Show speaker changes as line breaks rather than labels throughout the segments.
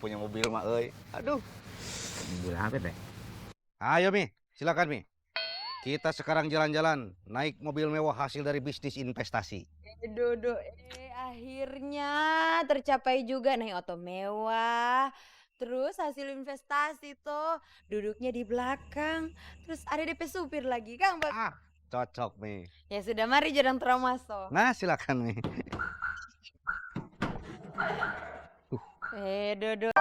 punya mobil mah euy. Aduh.
Mobil apa teh?
Ayo Mi, silakan Mi. Kita sekarang jalan-jalan, naik mobil mewah hasil dari bisnis investasi.
Dodo, akhirnya tercapai juga naik oto mewah. Terus hasil investasi tuh duduknya di belakang. Terus ada DP supir lagi, Kang.
Cocok Mi.
Ya sudah, mari jodang termasuk.
Nah, silakan Mi.
Dodo.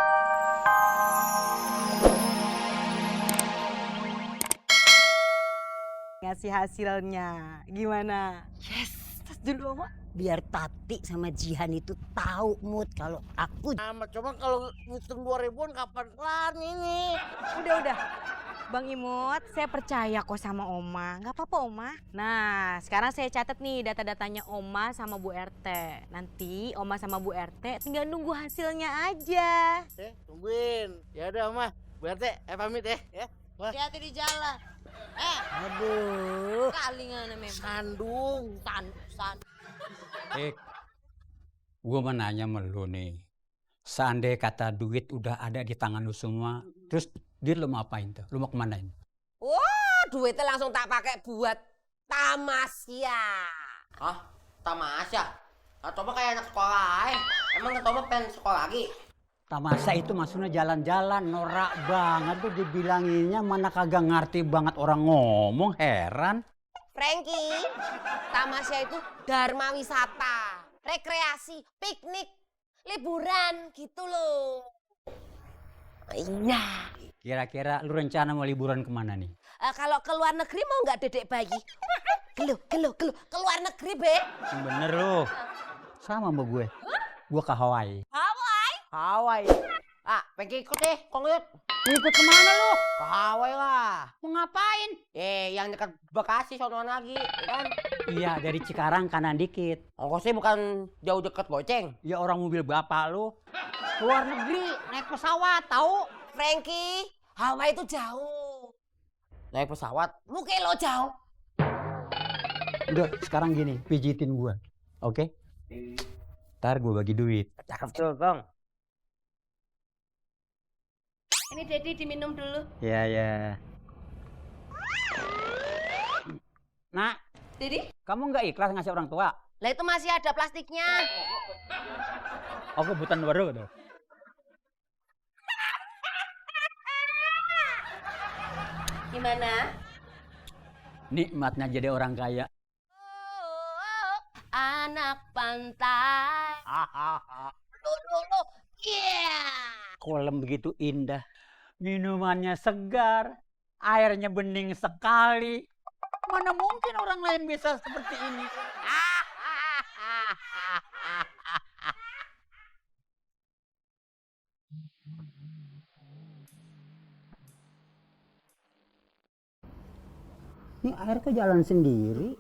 Ngasih hasilnya, gimana?
Yes, tas dulu Oma. Biar Tati sama Jihan itu tahu mood kalau aku.
Coba kalau ngitung 2000-an kapan kelar ini?
Udah. Bang Imut, saya percaya kok sama Oma. Nggak apa-apa Oma. Nah, sekarang saya catat nih data-datanya Oma sama Bu RT. Nanti Oma sama Bu RT tinggal nunggu hasilnya aja.
Tungguin. Ya udah Oma, Bu RT, pamit ya.
Hati-hati di jalan.
Aduh,
Kalingan memang.
Sandung.
Gue mau nanya sama lu nih. Seandainya kata duit udah ada di tangan lu semua, terus duit lu mau apain tuh? Lu mau kemanain?
Wah, duitnya langsung tak pakai buat tamasya.
Hah? Tamasya? Coba kayak anak sekolah Emang Tomo pengen sekolah lagi?
Tamasa itu maksudnya jalan-jalan, norak banget tuh dibilanginnya, mana kagak ngerti banget orang ngomong, heran.
Frankie, tamasya itu dharma wisata, rekreasi, piknik, liburan gitu loh. Iya.
Kira-kira lu rencana mau liburan kemana nih?
Kalau ke luar negeri mau nggak dedek bayi? Gelo. Ke luar negeri, Be.
Yang bener lu. Sama sama gue. Gue ke Hawaii.
Hawaii. Pengen ikut deh, Kongut.
Ikut kemana lu?
Ke Hawaii lah.
Mau ngapain?
Yang dekat Bekasi sonoan lagi, ya kan?
Iya, dari Cikarang kanan dikit.
Ongkosnya bukan jauh deket goceng.
Ya orang mobil bapak lu. Luar negeri, naik pesawat, tahu?
Frankie, Hawaii itu jauh.
Naik pesawat.
Muke lo jauh.
Udah, sekarang gini, pijitin gua. Oke? Ntar gua bagi duit.
Cakep tuh, Bang.
Ini Dedi diminum dulu.
Ya. Nak,
Dedi?
kamu nggak ikhlas ngasih orang tua?
Lah itu masih ada plastiknya.
Oh, kebutuhan baru tuh.
Gimana?
Nikmatnya jadi orang kaya.
Anak pantai. Lu. Iya.
Kolam begitu indah. Minumannya segar. Airnya bening sekali. Mana mungkin orang lain bisa seperti ini? Ini air ke jalan sendiri.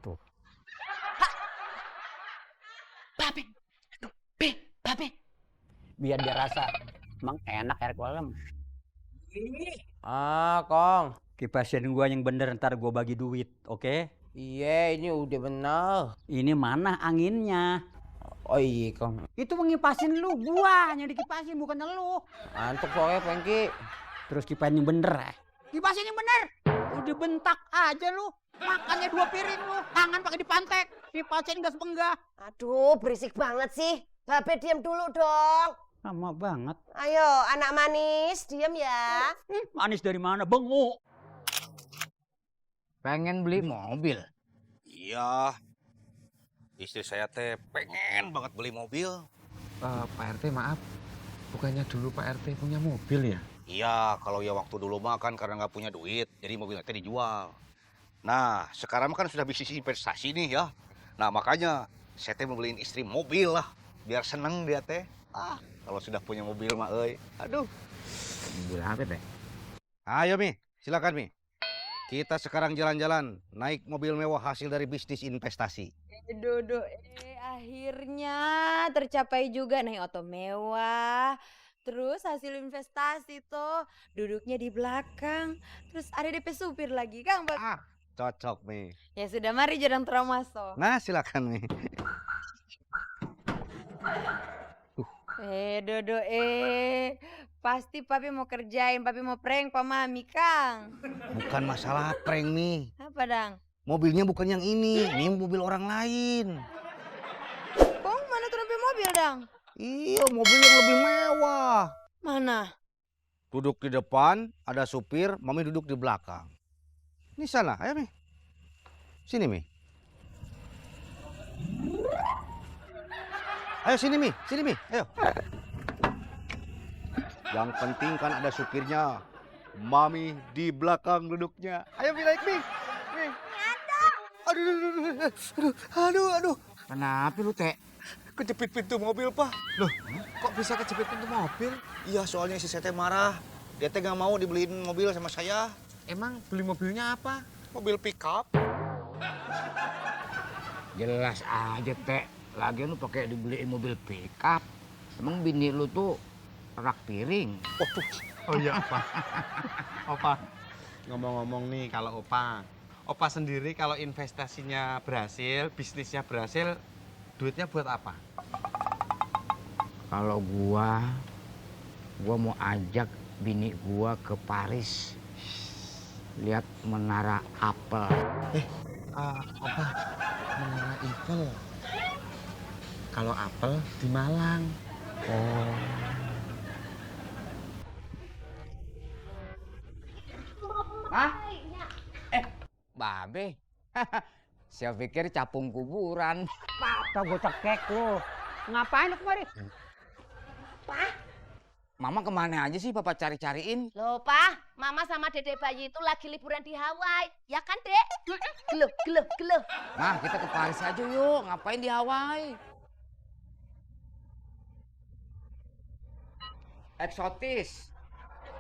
Tuh.
Babe.
Biar dia rasa. Emang enak air kolam.
Kong.
Kipasin gua yang bener, ntar gua bagi duit, oke?
Iya, ini udah bener.
Ini mana anginnya?
Oh iya, Kong.
Itu mengipasin lu, gua yang dikipasin bukan lu.
Antuk soalnya, Frankie.
Terus kipasin yang bener ya? Kipasin yang bener. Udah bentak aja lu. Makannya 2 piring lu. Tangan pakai dipantek. Kipasin gas penggah.
Aduh, berisik banget sih. Babe diam dulu dong.
Lama banget.
Ayo, anak manis, diam ya.
Manis dari mana? Bengok.
Pengen beli mobil.
Iya. Istri saya teh pengen banget beli mobil.
Pak RT maaf, bukannya dulu Pak RT punya mobil ya?
Iya, kalau ya waktu dulu mah kan karena nggak punya duit, jadi mobilnya teh dijual. Nah, sekarang kan sudah bisnis investasi nih ya. Nah, makanya saya teh mau beliin istri mobil lah, biar seneng dia teh. Kalau sudah punya mobil mah euy. Aduh.
Mobil apa teh?
Ayo Mi, silakan Mi. Kita sekarang jalan-jalan, naik mobil mewah hasil dari bisnis investasi.
Dodo, akhirnya tercapai juga naik oto mewah. Terus hasil investasi tuh duduknya di belakang. Terus ada DP supir lagi, Kang.
Cocok, Mi.
Ya sudah, mari Jodang Tromaso.
Nah, silakan, Mi.
Dodo, pasti papi mau kerjain, papi mau prank Pak Mami, Kang.
Bukan masalah prank, Mi.
Apa, Dang?
Mobilnya bukan yang ini mobil orang lain.
Kong, mana tuh nampi mobil, Dang?
Iya, mobil yang lebih mewah.
Mana?
Duduk di depan, ada supir, Mami duduk di belakang. Ini sana, ayo, Mi. Sini, Mi. Ayo sini, Mi. Sini, Mi. Ayo. Yang penting kan ada supirnya. Mami di belakang duduknya. Ayo, Mi, naik, Mi. Mi. Aduh.
Kenapa lu, Teh?
Kejepit pintu mobil, Pak.
Loh, kok bisa kejepit pintu mobil?
Iya, soalnya si Sete marah. Dia teh nggak mau dibeliin mobil sama saya.
Emang beli mobilnya apa?
Mobil pickup.
Jelas aja, Teh. Lagian lu pakai dibeliin mobil pickup. Emang bini lu tuh rak piring.
Waduh.
Oh iya, Opa. Opa, ngomong-ngomong nih kalau Opa sendiri kalau investasinya berhasil, bisnisnya berhasil, duitnya buat apa?
Kalau gua mau ajak bini gua ke Paris. Lihat menara Apel.
Opa, Menara Eiffel. Kalau apel di Malang.
Oh. Hah? Babe. Saya pikir capung kuburan. Patah gue cekek lu. Ngapain lu kemari? Mama kemana aja sih Papa cari-cariin?
Loh, Pak, Mama sama Dedek bayi itu lagi liburan di Hawaii. Ya kan, Dek? Geluh.
Nah, kita ke Paris aja yuk. Ngapain di Hawaii? Eksotis.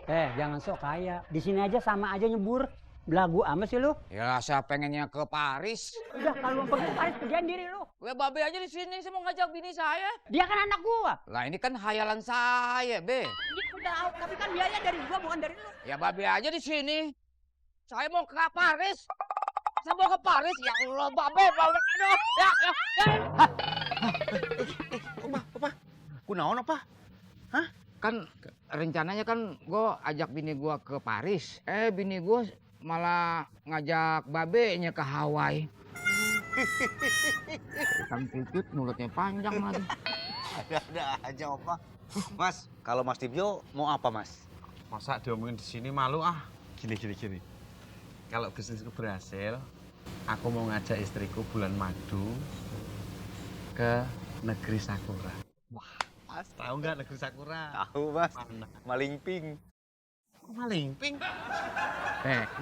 Jangan sok kaya. Di sini aja sama aja nyebur. Belagu amat sih lu.
Ya saya pengennya ke Paris.
Udah kalau mau pergi ke Paris kerjain diri lu.
Gue babe aja di sini, saya mau ngajak bini saya.
Dia kan anak gua.
Lah ini kan hayalan saya, Be.
Ini udah, tapi kan biaya dari gua bukan dari lu.
Ya babe aja di sini. Saya mau ke Paris. Saya mau ke Paris. Ya Allah, babe. Ya.
Opa. Kunaon, Opa? Hah?
Kan rencananya kan gue ajak bini gue ke Paris. Bini gue malah ngajak babenya ke Hawaii. Kang Pipit mulutnya panjang lagi.
Ada aja, Opa. Mas, kalau Mas Tibio mau apa, Mas?
Masa diomongin di sini malu ah. Gini. Kalau bisnisku berhasil, aku mau ngajak istriku bulan madu ke negeri Sakura. Wah, Mas tahu nggak negeri Sakura?
Tahu, Mas.
Mana?
Malingping.
Malingping.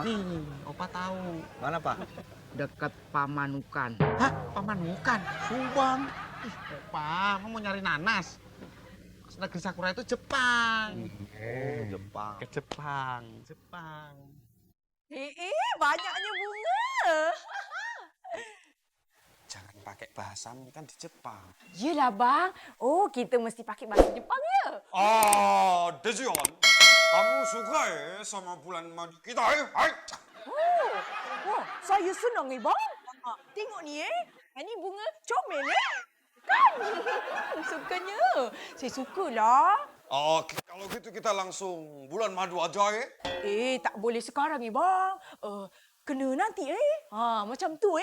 Nih, Opa tahu.
Mana, Pak?
Dekat Pamanukan.
Hah? Pamanukan? Subang. Ih, Opa, mau nyari nanas. Negeri Sakura itu Jepang.
Oh, Jepang.
Ke Jepang.
Banyaknya bunga.
Jangan pakai bahasa kan di Jepang.
Yelah, Bang. Oh, kita mesti pakai bahasa Jepang ya.
Desion, kamu suka ya sama bulan madu kita ya? Hai.
Wah, saya senang nih, Bang. Tengok ni ini bunga comel ya. Kan? Sukanya. Saya sukalah.
Kalau gitu kita langsung bulan madu aja ya?
Tak boleh sekarang ni, Bang. Kena nanti macam tu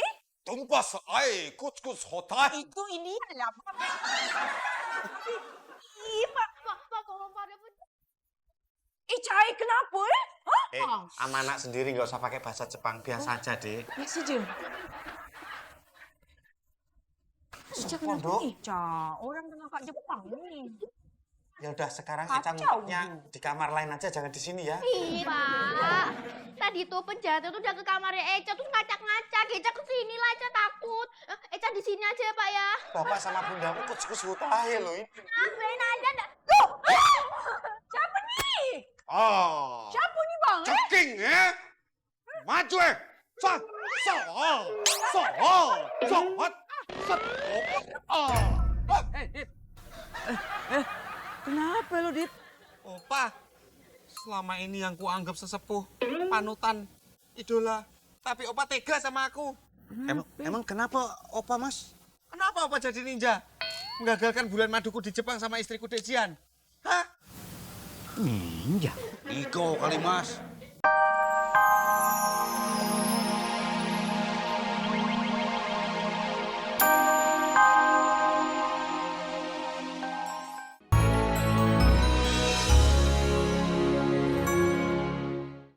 Tumpas ai kuts hotai.
Itu ini adalah Bang. Pak, tolong pada Cai, kenapa
Sama anak sendiri nggak usah pakai bahasa Jepang, biasa aja deh.
Biasa je. Ica kenapa? Ica, orang tengah kat Jepang ni.
Ya udah sekarang
Kacau.
Ica ngumpetnya di kamar lain aja, jangan di sini ya.
Ih, Pak. Tadi tuh penjahat itu udah ke kamarnya Eca terus ngacak-ngacak. Eca kesini lah, Eca takut. Eca di sini aja ya, Pak ya.
Bapak sama bunda aku kuts hotai loh ini.
Maafin aja enggak.
Loh! Siapa ni? Siapa ni, Bang?
Ceking ya. Maju
Kenapa lo, Dit?
Opa, selama ini yang kuanggap sesepuh, panutan, idola,
Tapi Opa tega sama aku.
Emang kenapa Opa, Mas?
Kenapa Opa jadi ninja? Menggagalkan bulan maduku di Jepang sama istriku Dek Jihan. Hah?
Ninja? Iko kali, Mas.